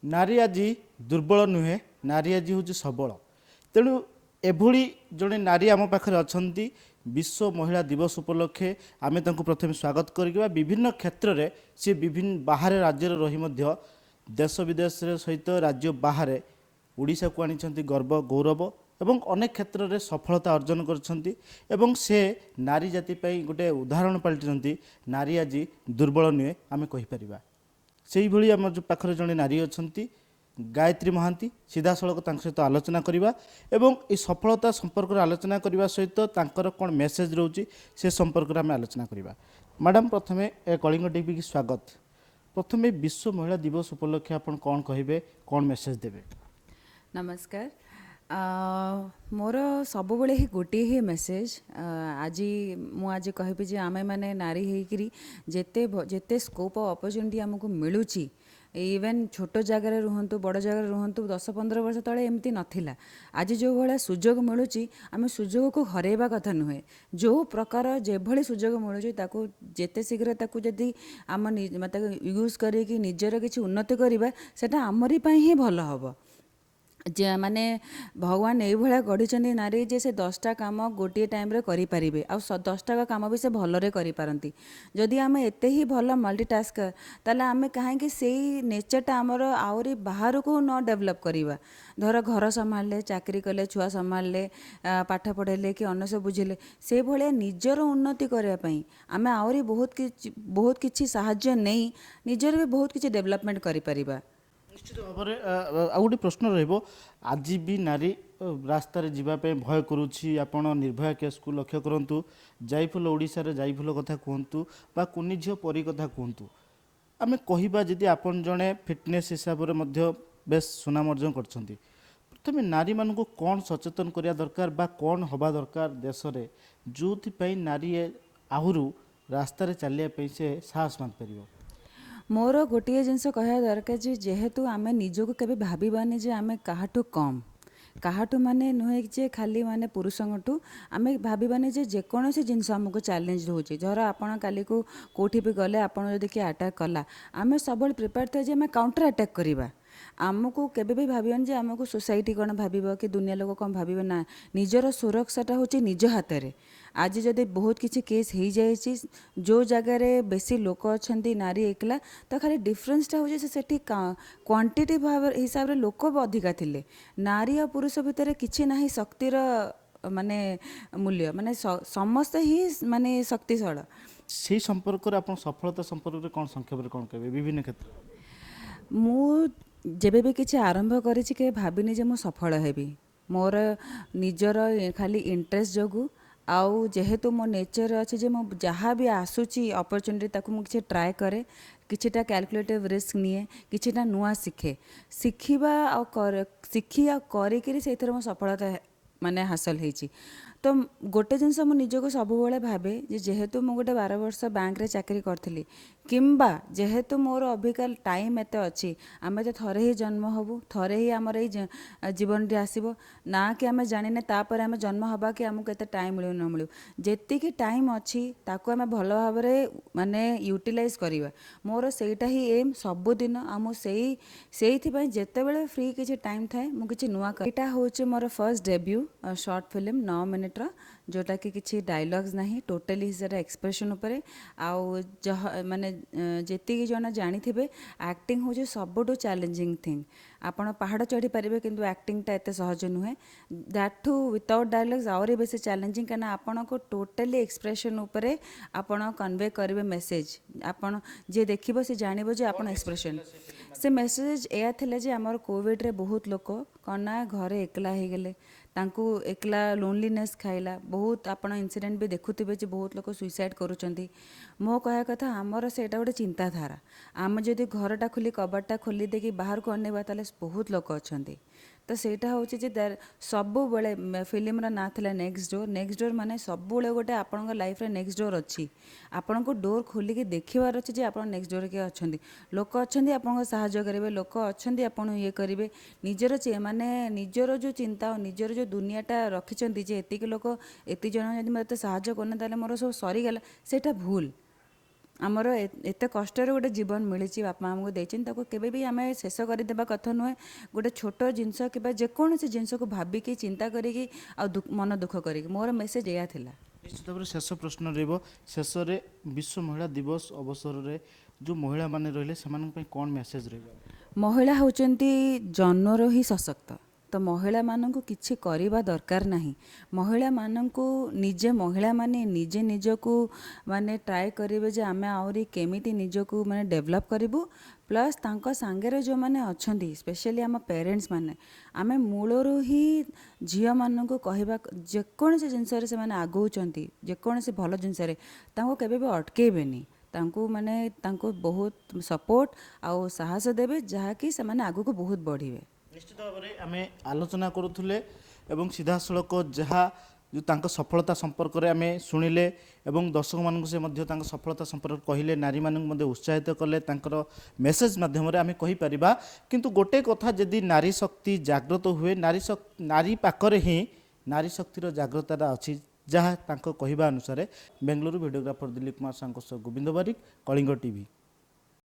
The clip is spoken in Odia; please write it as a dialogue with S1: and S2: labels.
S1: ନାରୀ ଆଜି ଦୁର୍ବଳ ନୁହେଁ, ନାରୀ ଆଜି ହେଉଛି ସବଳ। ତେଣୁ ଏଭଳି ଜଣେ ନାରୀ ଆମ ପାଖରେ ଅଛନ୍ତି। ବିଶ୍ୱ ମହିଳା ଦିବସ ଉପଲକ୍ଷେ ଆମେ ତାଙ୍କୁ ପ୍ରଥମେ ସ୍ୱାଗତ କରିବା। ବିଭିନ୍ନ କ୍ଷେତ୍ରରେ ସେ ବିଭିନ୍ନ ବାହାରେ ରାଜ୍ୟରେ ରହି ମଧ୍ୟ ଦେଶ ବିଦେଶରେ ସହିତ ରାଜ୍ୟ ବାହାରେ ଓଡ଼ିଶାକୁ ଆଣିଛନ୍ତି ଗର୍ବ ଗୌରବ ଏବଂ ଅନେକ କ୍ଷେତ୍ରରେ ସଫଳତା ଅର୍ଜନ କରିଛନ୍ତି ଏବଂ ସେ ନାରୀ ଜାତି ପାଇଁ ଗୋଟେ ଉଦାହରଣ ପାଲଟିଛନ୍ତି। ନାରୀ ଆଜି ଦୁର୍ବଳ ନୁହେଁ, ଆମେ କହିପାରିବା। ସେଇଭଳି ଆମ ଯେଉଁ ପାଖରେ ଜଣେ ନାରୀ ଅଛନ୍ତି, ଗାୟତ୍ରୀ ମହାନ୍ତି, ସିଧାସଳଖ ତାଙ୍କ ସହିତ ଆଲୋଚନା କରିବା ଏବଂ ଏ ସଫଳତା ସମ୍ପର୍କରେ ଆଲୋଚନା କରିବା ସହିତ ତାଙ୍କର କ'ଣ ମେସେଜ ରହୁଛି, ସେ ସମ୍ପର୍କରେ ଆମେ ଆଲୋଚନା କରିବା। ମ୍ୟାଡ଼ାମ୍, ପ୍ରଥମେ ଏ କଳିଙ୍ଗ ଟିଭିକି ସ୍ୱାଗତ। ପ୍ରଥମେ ବିଶ୍ୱ ମହିଳା ଦିବସ ଉପଲକ୍ଷେ ଆପଣ କ'ଣ କହିବେ, କ'ଣ ମେସେଜ ଦେବେ?
S2: ନମସ୍କାର। ମୋର ସବୁବେଳେ ହିଁ ଗୋଟିଏ ହିଁ ମେସେଜ ଆଜି ମୁଁ ଆଜି କହିବି ଯେ ଆମେମାନେ ନାରୀ ହେଇକିରି ଯେତେ ସ୍କୋପ୍ ଆଉ ଅପରଚ୍ୟୁନିଟି ଆମକୁ ମିଳୁଛି, ଇଭେନ୍ ଛୋଟ ଜାଗାରେ ରୁହନ୍ତୁ, ବଡ଼ ଜାଗାରେ ରୁହନ୍ତୁ, 10-15 ବର୍ଷ ତଳେ ଏମିତି ନଥିଲା। ଆଜି ଯେଉଁ ଭଳିଆ ସୁଯୋଗ ମିଳୁଛି, ଆମେ ସୁଯୋଗକୁ ହରାଇବା କଥା ନୁହେଁ। ଯେଉଁ ପ୍ରକାର ଯେଭଳି ସୁଯୋଗ ମିଳୁଛି, ତାକୁ ଯେତେ ଶୀଘ୍ର ତାକୁ ଯଦି ଆମ ତାକୁ ୟୁଜ୍ କରିକି ନିଜର କିଛି ଉନ୍ନତି କରିବା, ସେଇଟା ଆମରି ପାଇଁ ହିଁ ଭଲ ହେବ। ଯେ ମାନେ ଭଗବାନ ଏଇଭଳିଆ ଗଢ଼ିଛନ୍ତି ନାରୀ ଯେ ସେ 10ଟା କାମ ଗୋଟିଏ ଟାଇମ୍ରେ କରିପାରିବେ ଆଉ 10ଟା କାମ ବି ସେ ଭଲରେ କରିପାରନ୍ତି। ଯଦି ଆମେ ଏତେ ହିଁ ଭଲ ମଲ୍ଟିଟାସ୍କର, ତାହେଲେ ଆମେ କାହିଁକି ସେଇ ନେଚରଟା ଆମର ଆହୁରି ବାହାରକୁ ନ ଡେଭଲପ୍ କରିବା? ଧର ଘର ସମ୍ଭାଳିଲେ, ଚାକିରି କଲେ, ଛୁଆ ସମ୍ଭାଳିଲେ, ପାଠ ପଢ଼େଇଲେ କି ଅନ୍ୟ ସବୁ ବୁଝିଲେ, ସେଇଭଳିଆ ନିଜର ଉନ୍ନତି କରିବା ପାଇଁ ଆମେ ଆହୁରି ବହୁତ କିଛି ସାହାଯ୍ୟ ନେଇ ନିଜର ବି ବହୁତ କିଛି ଡେଭଲପମେଣ୍ଟ କରିପାରିବା।
S1: ନିଶ୍ଚିତ ଭାବରେ। ଆଉ ଗୋଟେ ପ୍ରଶ୍ନ ରହିବ, ଆଜି ବି ନାରୀ ରାସ୍ତାରେ ଯିବା ପାଇଁ ଭୟ କରୁଛି। ଆପଣ ନିର୍ଭୟା କେସ୍କୁ ଲକ୍ଷ୍ୟ କରନ୍ତୁ, ଜାଇଫୁଲ, ଓଡ଼ିଶାରେ ଜାଇଫୁଲ କଥା କୁହନ୍ତୁ ବା କୁନି ଝିଅ ପରି କଥା କୁହନ୍ତୁ। ଆମେ କହିବା ଯଦି ଆପଣ ଜଣେ ଫିଟନେସ୍ ହିସାବରେ ମଧ୍ୟ ବେଶ ସୁନାମ ଅର୍ଜନ କରିଛନ୍ତି, ପ୍ରଥମେ ନାରୀମାନଙ୍କୁ କ'ଣ ସଚେତନ କରିବା ଦରକାର ବା କ'ଣ ହେବା ଦରକାର ଦେଶରେ, ଯେଉଁଥିପାଇଁ ନାରୀ ଆହୁରି ରାସ୍ତାରେ ଚାଲିବା ପାଇଁ ସେ ସାହସ ବାନ୍ଧିପାରିବ?
S2: ମୋର ଗୋଟିଏ ଜିନିଷ କହିବା ଦରକାର ଯେ ଯେହେତୁ ଆମେ ନିଜକୁ କେବେ ଭାବିବାନି ଯେ ଆମେ କାହାଠୁ କମ୍, କାହାଠୁ ମାନେ ନୁହେଁ ଯେ ଖାଲି ମାନେ ପୁରୁଷଙ୍କଠୁ, ଆମେ ଭାବିବାନି ଯେ ଯେକୌଣସି ଜିନିଷ ଆମକୁ ଚ୍ୟାଲେଞ୍ଜ ଦେଉଛି। ଧର ଆପଣ କାଲିକୁ କେଉଁଠି ବି ଗଲେ, ଆପଣ ଯଦି କିଏ ଆଟାକ୍ କଲା, ଆମେ ସବୁବେଳେ ପ୍ରିପେୟାର ଥିବା ଯେ ଆମେ କାଉଣ୍ଟର ଆଟାକ୍ କରିବା। ଆମକୁ କେବେ ବି ଭାବିବାନି ଯେ ଆମକୁ ସୋସାଇଟି କ'ଣ ଭାବିବ କି ଦୁନିଆ ଲୋକ କ'ଣ ଭାବିବେ। ନା, ନିଜର ସୁରକ୍ଷାଟା ହେଉଛି ନିଜ ହାତରେ। ଆଜି ଯଦି ବହୁତ କିଛି କେସ୍ ହେଇଯାଇଛି, ଯେଉଁ ଜାଗାରେ ବେଶୀ ଲୋକ ଅଛନ୍ତି, ନାରୀ ଏକଲା, ତ ଖାଲି ଡିଫରେନ୍ସଟା ହେଉଛି ସେ ସେଠି କ୍ୱାଣ୍ଟିଟି ଭାବରେ ହିସାବରେ ଲୋକ ବି ଅଧିକା ଥିଲେ। ନାରୀ ଆଉ ପୁରୁଷ ଭିତରେ କିଛି ନାହିଁ ଶକ୍ତିର ମାନେ ମୂଲ୍ୟ, ମାନେ ସମସ୍ତେ ହିଁ ମାନେ ଶକ୍ତିଶାଳ।
S1: ସେଇ ସମ୍ପର୍କରେ ଆପଣ ସଫଳତା ସମ୍ପର୍କରେ କ'ଣ ସଂକ୍ଷେପରେ କ'ଣ କହିବେ ବିଭିନ୍ନ କ୍ଷେତ୍ରରେ?
S2: ମୁଁ ଯେବେ ବି କିଛି ଆରମ୍ଭ କରିଛି, କେବେ ଭାବିନି ଯେ ମୁଁ ସଫଳ ହେବି। ମୋର ନିଜର ଖାଲି ଇଣ୍ଟରେଷ୍ଟ ଯୋଗୁଁ ଆଉ ଯେହେତୁ ମୋ ନେଚର ଅଛି ଯେ ମୁଁ ଯାହା ବି ଆସୁଛି ଅପରଚ୍ୟୁନିଟି, ତାକୁ ମୁଁ କିଛି ଟ୍ରାଏ କରେ, କିଛିଟା କ୍ୟାଲକୁଲେଟିଭ୍ ରିସ୍କ ନିଏ, କିଛିଟା ନୂଆ ଶିଖେ। ଶିଖିବା ଆଉ ଶିଖି ଆଉ କରିକିରି ସେଇଥିରେ ମୋ ସଫଳତା ମାନେ ହାସଲ ହେଇଛି। ତ ଗୋଟେ ଜିନିଷ ମୁଁ ନିଜକୁ ସବୁବେଳେ ଭାବେ ଯେ ଯେହେତୁ ମୁଁ ଗୋଟେ 12 ବର୍ଷ ବ୍ୟାଙ୍କରେ ଚାକିରି କରିଥିଲି କିମ୍ବା ଯେହେତୁ ମୋର ଅବିକା ଟାଇମ୍ ଏତେ ଅଛି, ଆମେ ତ ଥରେ ହିଁ ଜନ୍ମ ହେବୁ, ଥରେ ହିଁ ଆମର ଏଇ ଜୀବନଟି ଆସିବ ନା କି ଆମେ ଜାଣିନେ ତାପରେ ଆମେ ଜନ୍ମ ହେବା କି ଆମକୁ କେତେ ଟାଇମ୍ ମିଳିବ ନ ମିଳିବ। ଯେତିକି ଟାଇମ୍ ଅଛି, ତାକୁ ଆମେ ଭଲ ଭାବରେ ମାନେ ୟୁଟିଲାଇଜ୍ କରିବା। ମୋର ସେଇଟା ହିଁ ଏମ୍ ସବୁଦିନ। ଆଉ ମୁଁ ସେଇଥିପାଇଁ ଯେତେବେଳେ ଫ୍ରି କିଛି ଟାଇମ୍ ଥାଏ, ମୁଁ କିଛି ନୂଆ କରେ। ଏଇଟା ହେଉଛି ମୋର ଫର୍ଷ୍ଟ ଡେବ୍ୟୁ ସର୍ଟ ଫିଲ୍ମ, 9 ମିନିଟ୍ର, ଯେଉଁଟାକି କିଛି ଡାଇଲଗ୍ସ ନାହିଁ, ଟୋଟାଲି ସେଟା ଏକ୍ସପ୍ରେସନ୍ ଉପରେ। ଆଉ ମାନେ ଯେତିକି ଜଣ ଜାଣିଥିବେ, ଆକ୍ଟିଂ ହେଉଛି ସବୁଠୁ ଚ୍ୟାଲେଞ୍ଜିଂ ଥିଙ୍ଗ। ଆପଣ ପାହାଡ଼ ଚଢ଼ି ପାରିବେ, କିନ୍ତୁ ଆକ୍ଟିଂଟା ଏତେ ସହଜ ନୁହେଁ। That two without ଡାଇଲଗ୍ସ ଆହୁରି ବେଶୀ ଚ୍ୟାଲେଞ୍ଜିଂ, କାହିଁକିନା ଆପଣଙ୍କୁ ଟୋଟାଲି ଏକ୍ସପ୍ରେସନ୍ ଉପରେ ଆପଣ କନଭେ କରିବେ ମେସେଜ୍। ଆପଣ ଯିଏ ଦେଖିବ, ସେ ଜାଣିବ ଯେ ଆପଣ ଏକ୍ସପ୍ରେସନ୍। ସେ ମେସେଜ୍ ଏଇଆ ଥିଲା ଯେ ଆମର କୋଭିଡ଼ରେ ବହୁତ ଲୋକ କ'ଣ ନା ଘରେ ଏକଲା ହେଇଗଲେ, ତାଙ୍କୁ ଏକଲା ଲୋନଲିନେସ୍ ଖାଇଲା। ବହୁତ ଆପଣ ଇନସିଡେଣ୍ଟ ବି ଦେଖୁଥିବେ ଯେ ବହୁତ ଲୋକ ସୁଇସାଇଡ଼୍ କରୁଛନ୍ତି। ମୋ କହିବା କଥା, ଆମର ସେଇଟା ଗୋଟେ ଚିନ୍ତାଧାରା। ଆମେ ଯଦି ଘରଟା ଖୋଲି, କବାଟଟା ଖୋଲି ଦେଇକି ବାହାରକୁ ଅନେଇବା, ତାହେଲେ ବହୁତ ଲୋକ ଅଛନ୍ତି। ତ ସେଇଟା ହେଉଛି ଯେ ସବୁବେଳେ ଫିଲ୍ମର ନାଁ ଥିଲା ନେକ୍ସଟ ଡୋର୍। ନେକ୍ସଟ ଡୋର୍ ମାନେ ସବୁବେଳେ ଗୋଟେ ଆପଣଙ୍କ ଲାଇଫରେ ନେକ୍ସଟ ଡୋର୍ ଅଛି। ଆପଣଙ୍କୁ ଡୋର୍ ଖୋଲିକି ଦେଖିବାର ଅଛି ଯେ ଆପଣ ନେକ୍ସଟ ଡୋର୍ କିଏ ଅଛନ୍ତି। ଲୋକ ଅଛନ୍ତି, ଆପଣଙ୍କୁ ସାହାଯ୍ୟ କରିବେ। ଲୋକ ଅଛନ୍ତି, ଆପଣଙ୍କୁ ଇଏ କରିବେ। ନିଜର ମାନେ ନିଜର ଯେଉଁ ଚିନ୍ତା ଆଉ ନିଜର ଯେଉଁ ଦୁନିଆଟା ରଖିଛନ୍ତି ଯେ ଏତିକି ଲୋକ, ଏତିକି ଜଣ ଯଦି ମୋତେ ସାହାଯ୍ୟ କରୁନାହାନ୍ତି, ତାହେଲେ ମୋର ସବୁ ସରିଗଲା, ସେଇଟା ଭୁଲ। ଆମର ଏତେ କଷ୍ଟରେ ଗୋଟେ ଜୀବନ ମିଳିଛି, ବାପା ମା ଆମକୁ ଦେଇଛନ୍ତି, ତାକୁ କେବେ ବି ଆମେ ଶେଷ କରିଦେବା କଥା ନୁହେଁ ଗୋଟେ ଛୋଟ ଜିନିଷ କିମ୍ବା ଯେକୌଣସି ଜିନିଷକୁ ଭାବିକି, ଚିନ୍ତା କରିକି ଆଉ ମନ ଦୁଃଖ କରିକି। ମୋର ମେସେଜ୍ ଏଇଆ ଥିଲା।
S1: ନିଶ୍ଚିତ ଭାବରେ ଶେଷ ପ୍ରଶ୍ନ ରହିବ। ଶେଷରେ ବିଶ୍ୱ ମହିଳା ଦିବସ ଅବସରରେ ଯେଉଁ ମହିଳାମାନେ ରହିଲେ, ସେମାନଙ୍କ ପାଇଁ କ'ଣ ମେସେଜ ରହିବ?
S2: ମହିଳା ହେଉଛନ୍ତି ଜନ୍ମରୁ ହିଁ ସଶକ୍ତ। ତ ମହିଳାମାନଙ୍କୁ କିଛି କରିବା ଦରକାର ନାହିଁ। ମହିଳାମାନଙ୍କୁ ନିଜେ, ମହିଳାମାନେ ନିଜେ ନିଜକୁ ମାନେ ଟ୍ରାଏ କରିବେ ଯେ ଆମେ ଆହୁରି କେମିତି ନିଜକୁ ମାନେ ଡେଭଲପ୍ କରିବୁ। ପ୍ଲସ୍ ତାଙ୍କ ସାଙ୍ଗରେ ଯେଉଁମାନେ ଅଛନ୍ତି, ସ୍ପେଶିଆଲି ଆମ ପ୍ୟାରେଣ୍ଟସ୍ ମାନେ, ଆମେ ମୂଳରୁ ହିଁ ଝିଅମାନଙ୍କୁ କହିବା, ଯେକୌଣସି ଜିନିଷରେ ସେମାନେ ଆଗଉଛନ୍ତି, ଯେକୌଣସି ଭଲ ଜିନିଷରେ ତାଙ୍କୁ କେବେ ବି ଅଟକେଇବେନି। ତାଙ୍କୁ ମାନେ ତାଙ୍କୁ ବହୁତ ସପୋର୍ଟ ଆଉ ସାହସ ଦେବେ, ଯାହାକି ସେମାନେ ଆଗକୁ ବହୁତ ବଢ଼ିବେ।
S1: ନିଶ୍ଚିତ ଭାବରେ ଆମେ ଆଲୋଚନା କରୁଥିଲେ ଏବଂ ସିଧାସଳଖ ଯାହା ଯେଉଁ ତାଙ୍କ ସଫଳତା ସମ୍ପର୍କରେ ଆମେ ଶୁଣିଲେ ଏବଂ ଦର୍ଶକମାନଙ୍କୁ ସେ ମଧ୍ୟ ତାଙ୍କ ସଫଳତା ସମ୍ପର୍କରେ କହିଲେ, ନାରୀମାନଙ୍କୁ ମଧ୍ୟ ଉତ୍ସାହିତ କଲେ ତାଙ୍କର ମେସେଜ ମାଧ୍ୟମରେ। ଆମେ କହିପାରିବା କିନ୍ତୁ ଗୋଟେ କଥା, ଯଦି ନାରୀ ଶକ୍ତି ଜାଗ୍ରତ ହୁଏ, ନାରୀ ପାଖରେ ହିଁ ନାରୀ ଶକ୍ତିର ଜାଗ୍ରତଟା ଅଛି, ଯାହା ତାଙ୍କ କହିବା ଅନୁସାରେ। ବେଙ୍ଗଲୁରୁ ଭିଡ଼ିଓଗ୍ରାଫର ଦିଲ୍ଲୀପ କୁମାର ସାହୁଙ୍କ ସହ ଗୋବିନ୍ଦ ବାରିକ, କଳିଙ୍ଗ ଟିଭି।